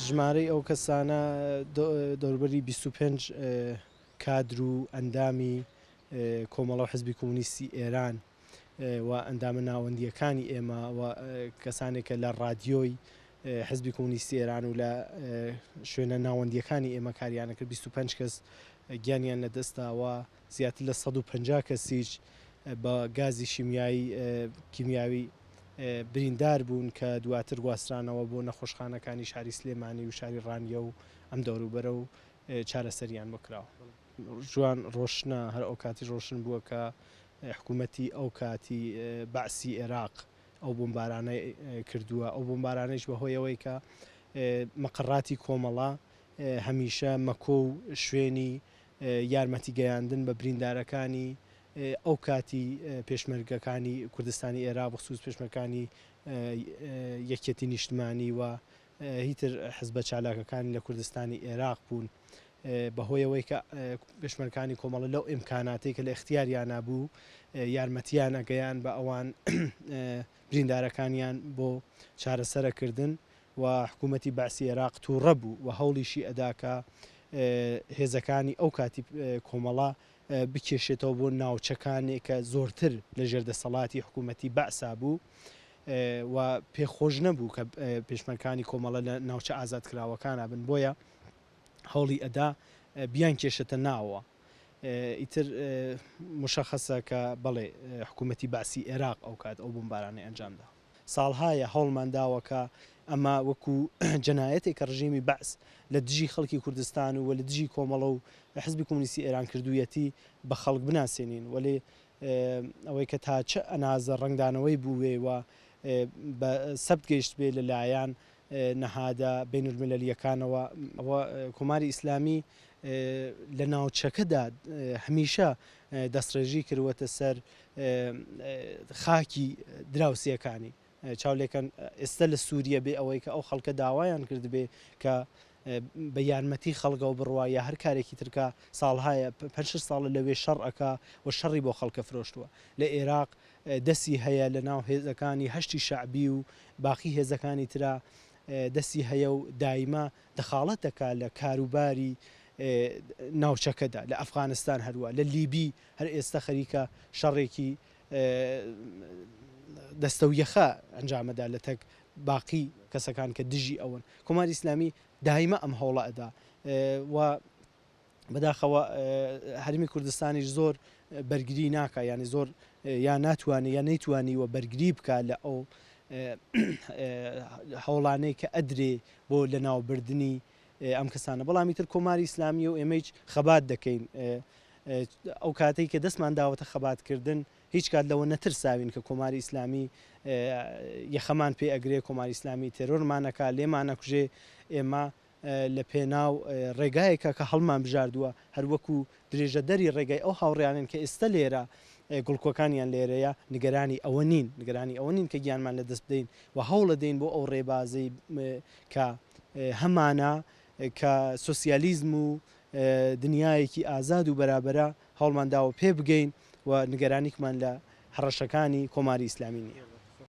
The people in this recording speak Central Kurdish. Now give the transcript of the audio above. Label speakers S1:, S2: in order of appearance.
S1: ژمارەی ئەو کەسانە دەوروبەری 25 کادر و ئەندامی کۆمەڵە و حزبی کۆمۆنیستی ئێران و ئەندامە ناوەندییەکانی ئێمە و کەسانێک کە لە ڕادیۆی حزبی کۆمۆنیستی ئێران و لە شوێنە ناوەندییەکانی ئێمە کاریان کرد 25 کەس گیانیان لەدەستدا و زیاتر لە 150 کەسیش بە گازی شیمیایی کیمیاوی بریندار بوون کە دواتر گواسترانەوە بۆ نەخۆشخانەکانی شاری سلێمانی و شاری ڕانیە و ئەم دەوروبەرە و چارەسەریان بۆ کراوە. جوان ڕۆشنە، هەر ئەوکاتیش ڕۆشن بووە کە حکوومەتی ئەوکاتی بەعسی ئێراق ئەو بۆمبارانەی کردووە، ئەو بۆمبارانەیش بە هۆی ئەوەی کە مەقەڕاتی کۆمەڵە هەمیشە مەکۆ و شوێنی یارمەتی گەیاندن بە بریندارەکانی ئەوکاتی پێشمەرگەکانی کوردستانی ئێراق بەخسووس پێشمەرگەکانی یەکیەتی نیشتمانی و هیتر حزبە چالاکەکانی لە کوردستانی ئێراق بوون بەهۆی ئەوەی کە پێشمەرگانی کۆمەڵە لەو ئیمکاناتەی کە لە ئیختیاریانا بوو یارمەتیان ئەگەیان بە ئەوان بریندارەکانیان بۆ چارەسەرە کردن و حکوومەتی بەعسی ئێراق تووڕە بوو و هەوڵیشی ئەدا کە هێزەکانی ئەو کاتی کۆمەڵە بکێشێتەوە بۆ ناوچەکانێک کە زۆرتر لە ژێر دەسەڵاتی حکوومەتی بەعسا بوو و پێ خۆش نەبوو کە پێشمەرگانی کۆمەڵە لە ناوچە ئازادکراوەکانا بن بۆیە هەوڵی ئەدا بیانکێشێتە ناوەوە. ئیتر موشەخەسە کە بەڵێ حکوومەتی بەعسی ئێراق ئەوکات ئەو بۆمبارانەی ئەنجام دا. ساڵهایە هەوڵمان داوە کە ئەمە وەکوو جەنایەتێک کە ڕژێمی بەعس لە دژی خەڵکی کوردستان و لە دژی کۆمەڵە و حزبی کۆمۆنیستی ئێران کردوویەتی بە خەڵک بناسێنین وەلێ ئەوەی کە تا چ ئەنازە ڕەنگدانەوەی بووێ و بە سەبت گەیشتبێ لە لایان نەهادە بەینولمیلەلییەکانەوە، ئەوە کۆماری ئیسلامی لە ناوچەکەدا هەمیشە دەستڕێژی کردووەتە سەر خاکی دراوسێکانی. چاو لێکەن ئێستا لە سووریە بێ ئەوەی کە ئەو خەڵکە داوایان کردبێ کە بە یارمەتی خەڵکەوە بڕوا یا هەر کارێکی تر کە ساڵهایە پێنج شەش ساڵە لەوێ شەڕ ئەکا و شەڕی بۆ خەڵکە فرۆشتووە. لە ئێراق دەستی هەیە لە ناو هێزەکانی هەشتی شەعبی و باقی هێزەکانی ترا دەستی هەیە و دایمە دەخاڵەت دەکا لە کاروباری ناوچەکەدا، لە ئەفغانستان هەروا، لە لیبی هەر ئێستە خەریکە شەڕێکی دەستەویەخە ئەنجامەدا لە تەک باقی کەسەکان کە دژی ئەوەن. کۆماری ئیسلامی دایمە ئەم هەوڵە ئەدا و بەداخەوە هەرمی کوردستانیش زۆر بەرگری ناکا یانی زۆر یا ناتوانێ یا نەیتوانیوە بەرگری بکا لە ئەو هەوڵانەی کە ئەدرێ بۆ لەناوبردنی ئەم کەسانە بەڵام ئیتر کۆماری ئیسلامیە و ئێمەیچ خەبات دەکەین ئەو کاتەی کە دەستمان داوەتە خەباتکردن هیچ کات لەوە نەترساوین کە کۆماری ئیسلامی یەخەمان پێ ئەگرێ کۆماری ئیسلامی تێرۆرمان ئەکا لێمان ئەکوژێ ئێمە لە پێناو ڕێگایەکە کە هەڵمان بژاردووە، هەر وەکو درێژەدەری ڕێگای ئەو هاوڕێیانەن کە ئێستە لێرە گوڵکۆکانیان لێرەیە، نیگەرانی ئەوە نین، نیگەرانی ئەوە نین کە گیانمان لە دەست بدەین و هەوڵەدەین بۆ ئەو ڕێبازەی کە هەمانە کە سۆسیالیزم و دنیایەکی ئازاد و بەرابەرە هەوڵمان داوە پێ بگەین و نیگەرانیکمان لە هەڕەشەکانی کۆماری ئیسلامی نییە.